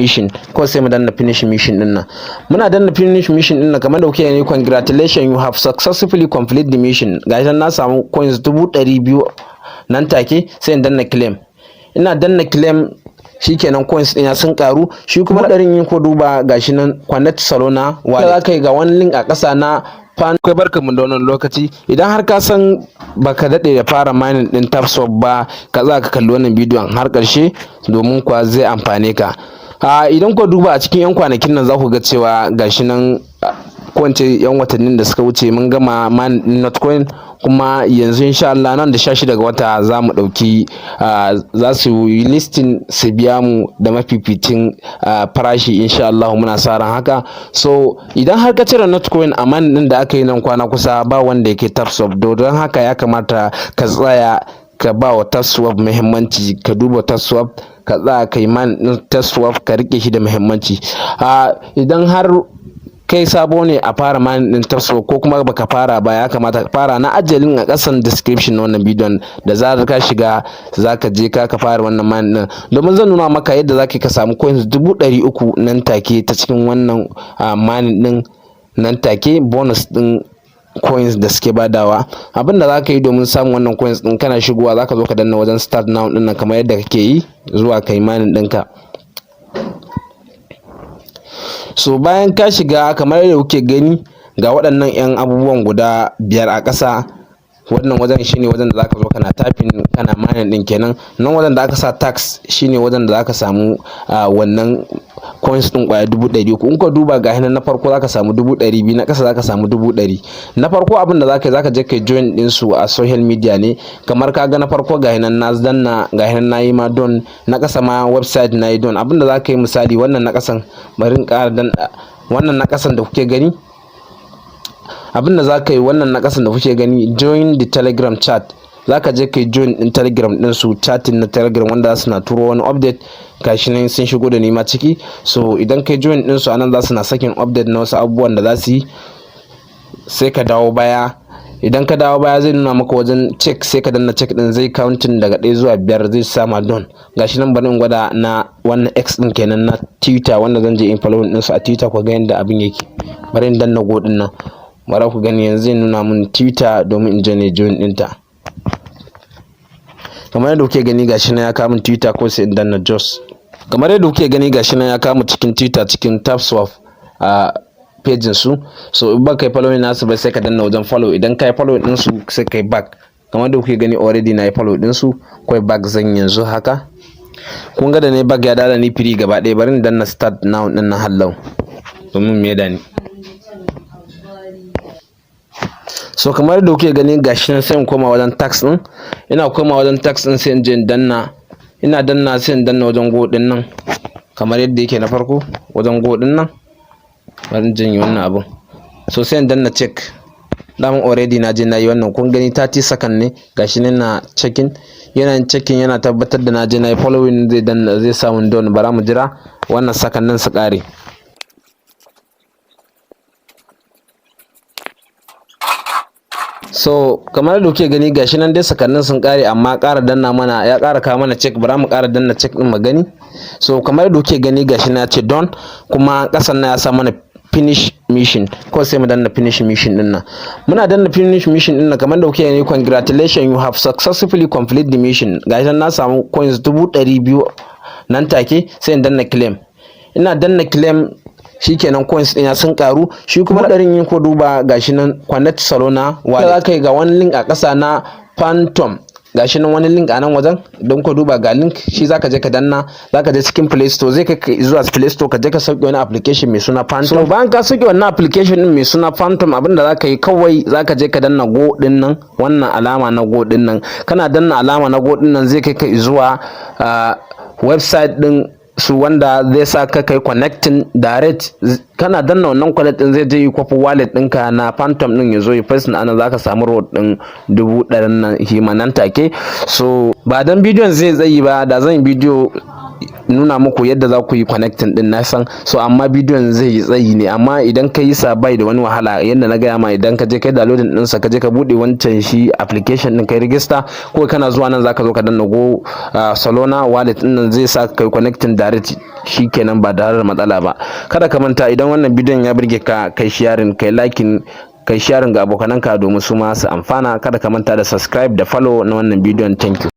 Mission ko sai mu danna finish mission din nan. Muna danna finish mission din nan, kamar da kuke gani, "Congratulations, you have successfully complete the mission." Gashi nan na samu coins 200,000 nan take. Sai in danna claim. Ina danna claim, shikenan, coins ɗina sun karu. Shi kuma ɗarin yin ko duba, gashi nan, connect Solana wallet za ka yi. Ga wani link a ƙasa na fan kai. Barka mu da wannan lokaci. Idan har ka san baka daɗe da fara mining ɗin Tapswap ba, ka za ka kalli wannan bidiyon har ƙarshe, domin kuwa zai amfane ka. A idan ku duba a cikin 'yan kwanakin nan, za ku ga cewa gashi nan, ko in ce 'yan watannin da suka wuce, mun gama mining ɗin Notcoin. Kuma yanzu, insha Allah, nan da 16 ga wata za mu ɗauki, za su yi listing su biya mu da mafificin farashi, insha Allah. Muna sa ran haka. So idan har ka cire Notcoin a mining ɗin da aka yi nan kwana kusa, ba wanda yake Tapswap. Don haka ya kamata ka tsaya ka ba wa Tapswap muhimmanci, ka duba Tapswap, ka tsaya ka yi mining ɗin Tapswap, ka rike shi da muhimmanci. Idan har kai sabo ne a fara mining din Tapswap, ko kuma baka fara ba, ya kamata ka fara. Na ajiye link a ƙasan description na wannan bidiyon. Da zarar ka shiga, zaka je ka fara wannan mining din, domin zan nuna maka yadda zaka ka samu coins 300,000 nan take ta cikin wannan mining din nan take, bonus din coins da suke badawa. Abin da zaka yi domin samun wannan coins din, kana shigowa zaka zo ka danna wajen "Start now" din nan, kamar yadda kake yi zuwa kai mining ɗinka. So bayan ka shiga, kamar yadda kuke gani, ga waɗannan 'yan abubuwan guda biyar a ƙasa. Wannan wajen shine wajen da zaka zo kana tapping, kana mining din kenan. Nan wajen da aka sa task shine wajen da zaka samu wannan coins din kwaya 300,000. In ka duba, ga nan, na farko zaka samu 200,000, na ƙasa zaka samu 100,000. Na farko, abin da zaka yi, zaka je kai join din su a social media ne. Kamar ka ga na farko, ga nan na danna, ga nan nayi ma done. Na ƙasa ma website nayi done. Abin da zaka yi, misali wannan na ƙasan, bari in ƙara dan wannan na ƙasan da kuke gani. Abin da zaka yi, wannan na ƙasan da kuke gani, join the Telegram chat. Zaka je kai join din Telegram din su, chatting na Telegram wanda za su na turo wani update. Gashi nan sun shigo da nima ciki. So idan kai join din su anan, za su na sakin update na wasu abubuwan da za su yi. Sai ka dawo baya. Idan ka dawo baya, zai nuna maka wajen check. Sai ka danna check din, zai counting daga 1 zuwa 5, zai sama done. Gashi nan, bari in gwada na wannan X din kenan, na Twitter, wanda zan je in follow din su a Twitter, ku ga yadda abin yake. Bari in danna go din nan, bari ku gani. Yanzu zai nuna mun Twitter domin in je ne join ɗinta. Kamar yadda kuke gani, gashi nan ya kawo min Twitter ko sai in danna just. Kamar yadda kuke gani, gashi nan ya kawo mu cikin Twitter, cikin Tapswap a page su. So in ba kai following nasu ba, sai ka danna wajen follow. Idan kai follow din su, sai kai back. Kamar yadda kuke gani, already na yi follow din su. Kai back zan yanzu haka. Kun ga da ne back, ya dada ni free gaba ɗaya. Bari in danna "Start now" din na hallau domin me da ni. So kamar yadda kuke gani, gashi nan, sai in koma wajen task din. Ina koma wajen task din, sai in je in danna. Ina danna, sai in danna wajen go din nan, kamar yadda yake na farko, wajen go din nan. Bari in janye wannan abun. So sai in danna check. Daman already na je na yi wannan. Kun gani, 30 second ne. Gashi nan na checking, yana yin checking, yana tabbatar da na je na yi following, zai danna, zai samu done. Bara mu jira wannan second din su kare. So kamar da kuke gani, gashi nan dai sakannin sun kare, amma ƙara danna mana, ya ƙara kawo mana check. Bara mu ƙara danna check din mu gani. So kamar da kuke gani, gashi na ce done, kuma ƙasan na ya sa mana finish mission ko sai mu danna finish mission din nan. Muna danna finish mission din nan, kamar da kuke gani, "Congratulations, you have successfully complete the mission." Gashi nan na samu coins 200,000 nan take. Sai in danna claim. Ina danna claim, shikenan, coins ɗina sun karu. Shi kuma ɗarin yin ko duba, gashi nan, connect Solana wallet za ka yi. Ga wani link a ƙasa na Phantom. Gashi nan wani link a nan wajen. Don ka duba, ga link, shi zaka je ka danna, zaka je cikin Play Store, zai kai zuwa Play Store, ka je ka sauke wani application mai suna Phantom. So bayan ka sauke wannan application din mai suna Phantom, abinda zaka yi kawai, zaka je ka danna go din nan, wannan alama na go din nan. Kana danna alama na go din nan, zai kai ka zuwa website din su wanda zai sa ka kai connecting direct. Kana danna wannan connect din, zai je yi kwafi wallet ɗinka na Phantom din, ya zo yi paste ana, zaka samu reward din 100,000 nan hima nan take. So ba dan bidiyon zai tsayi ba, da zan yi bidiyo nuna muku yadda za ku yi connecting din, na san so, amma bidiyon zai yi tsayi ne. Amma idan ka yi sa bai da wani wahala. Yadda na gaya ma, idan ka je kai downloading ɗinsa, ka je ka buɗe wancan shi application din, kai register ko kana zuwa nan, zaka zo ka danna go Solana wallet din nan, zai sa kai connecting direct, shikenan, ba tare da matsala ba. Kada ka manta, idan wannan bidiyon ya burge ka, kai sharing, kai liking, kai sharing ga abokananka domin su ma su amfana. Kada ka manta da subscribe da follow na wannan bidiyon. Thank you.